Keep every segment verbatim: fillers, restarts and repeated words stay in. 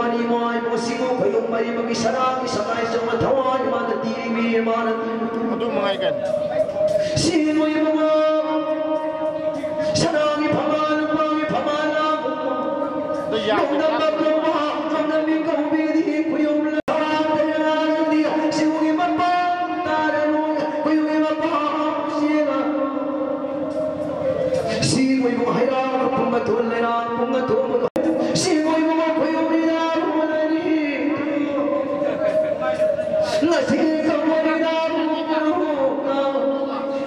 Money ꯃꯣꯏ ꯃꯣꯁꯤꯕꯨ ꯈꯣꯏꯌꯨꯝ ꯃꯔꯤꯃꯛꯀꯤ ꯁꯅꯥꯒꯤ ꯁꯉꯥꯏ ꯆꯧꯅ ꯊꯋꯥꯏ ꯃꯥꯅ ꯇꯤꯔꯤ ꯃꯤꯔꯤ ꯃꯥꯅ꯫ ꯑꯗꯨ ꯃꯉꯥꯏ ꯀꯩꯅꯣ꯫ ꯁꯤ ꯃꯣꯏ ꯃꯉꯥ꯫ ꯁꯅꯥꯒꯤ ꯐꯝꯕꯥꯜ ꯂꯨꯄꯥꯒꯤ ꯐꯝꯕꯥꯜ ꯂꯥꯡ꯫ ꯑꯗꯨ ꯌꯥꯗꯦ꯫ ꯅꯣꯡꯗꯝꯕ ꯀꯧꯕ ꯅꯣꯡꯗꯝꯕꯤ ꯀꯧꯕꯤꯗꯤ ꯈꯣꯏꯌꯨꯝ ꯂꯥꯡ ꯇꯌꯥꯔꯗꯤ ꯁꯤꯕꯨꯒꯤ ꯃꯄꯥꯡ ꯇꯥꯔꯅꯨ ꯈꯣꯏꯌꯨꯝꯒꯤ ꯃꯄꯥꯡ ꯁꯤꯅ꯫ ꯁꯤ ꯃꯣꯏꯕꯨ ꯍꯩꯔꯥꯡ ꯄꯨꯡ ꯑꯊꯣꯟ ꯂꯩꯔꯥꯡ ꯄꯨꯡ ꯑꯊꯣꯟꯕ꯫ ꯁꯤ ꯃꯣꯏꯕꯨ ꯃꯈꯣꯏ ꯎꯔꯤꯗ ꯎꯔꯅꯤ꯫ ꯉꯁꯤ ꯀꯧꯕꯅꯤꯗ ꯎꯔꯨꯀ꯫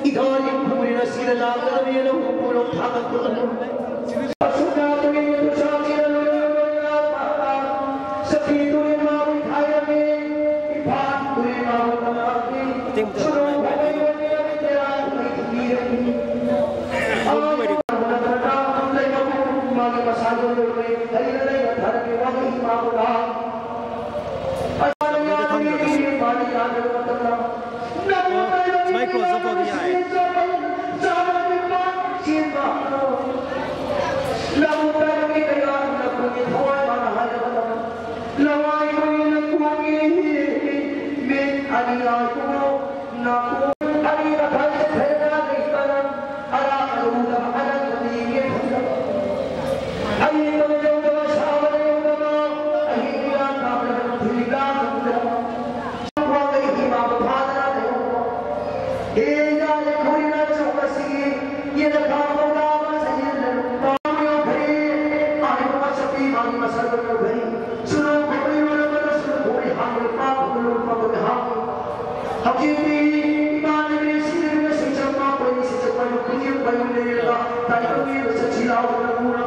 ꯏꯗꯥꯅꯤ ꯄꯨꯔꯤꯅ ꯁꯤꯗ ꯂꯥꯛꯂꯕꯅꯤꯅ ꯎꯄꯨꯔꯣ ꯊꯥꯒꯠꯂꯨ꯫ ꯑꯁꯨꯝꯅ ꯇꯨꯔꯤ ꯇꯨꯁꯥꯁꯤꯅ ꯂꯣꯏꯅ ꯂꯣꯏꯅ ꯁꯛꯄꯤ ꯇꯨꯔꯤ ꯃꯥꯕꯨ ꯊꯥꯏꯔꯝꯃꯤ꯫ ꯏꯝꯐꯥꯜ ꯇꯨꯔꯤ ꯃꯥꯕꯨ ꯇꯝꯂꯛꯂꯤ꯫ ꯁꯨꯔꯨꯡ ꯐꯝꯃꯤ ꯑꯣꯏꯔꯤꯔꯝꯃꯤ ꯇꯦꯔꯥ ꯇꯨꯔꯤ ꯊꯨꯝꯕꯤꯔꯝꯃꯤ꯫ ꯁꯨꯃꯥꯏꯅ close up ꯇꯧꯕ ꯌꯥꯏ꯫ ꯂꯋꯥꯏ ꯀꯨꯏꯅ ꯀꯣꯟꯒꯦ ꯃꯤꯠ ꯑꯅꯤ ꯂꯥꯏꯕꯨꯡꯉꯣ ꯅꯥꯀꯣꯡ ꯑꯅꯤ ꯃꯈꯥꯏ ꯆꯠꯈ꯭ꯔꯦ ꯅꯥꯒꯩ ꯇꯅ ꯑꯔꯥ ꯑꯔꯨꯗꯕ ꯑꯅꯪꯕ ꯃꯤꯒꯤ ꯐꯪꯗꯕ ꯑꯌꯦꯡꯕꯅ ꯌꯧꯗꯕ ꯁꯥꯕꯅ ꯌꯧꯗꯕ ꯑꯍꯤꯡ ꯃꯤꯔꯥꯡ ꯀꯥꯞꯂꯕ ꯅꯨꯡꯊꯤꯜ ꯂꯤꯛꯂꯥ ꯈꯪꯗꯕ ꯋꯥꯒꯩ ꯏꯃꯥꯕꯨ ꯐꯥꯗꯅ ꯂꯩꯍꯧꯕ ꯍꯦ ꯌꯥꯔꯦ ꯈꯣꯏꯅ ꯆꯣꯛ ꯑꯁꯤꯒꯤ ꯌꯦꯅꯈꯥ ꯄꯧꯗꯥ ꯑꯃ ꯁꯌꯦꯜꯗ ꯅꯨꯄꯥ ꯌꯧꯈ꯭ꯔꯦ ꯑꯍꯤꯡ ꯃꯁꯛ ꯄꯤ ꯃꯥꯒꯤ ꯃꯁꯛ ꯌꯧꯈ꯭ꯔꯦ ꯁꯨꯔꯨꯡ ꯈꯣꯏ ꯃꯔꯛ ꯃꯔꯛ ꯁꯨꯔꯨꯡ ꯈꯣꯏ ꯍꯥꯡꯂꯦ ꯄꯥ ꯈꯣꯏ ꯂꯨꯄꯥ ꯈꯣꯏ ꯍꯥꯡꯂꯦ ꯍꯧꯖꯤꯛꯇꯤ ꯏꯃꯥꯟꯅꯕꯤ ꯁꯤꯗꯅ ꯁꯤꯡꯆꯝ ꯃꯥꯄꯣꯏꯅꯤ ꯁꯤꯡꯆꯝ ꯃꯥꯏꯕ ꯈꯨꯗꯤꯡ ꯄꯥꯏꯌꯨ ꯂꯩꯔꯒ ꯇꯥꯏꯕꯪ ꯃꯤꯗ ꯆꯠꯁꯤ ꯂꯥꯎꯗꯅ ꯄꯨꯔ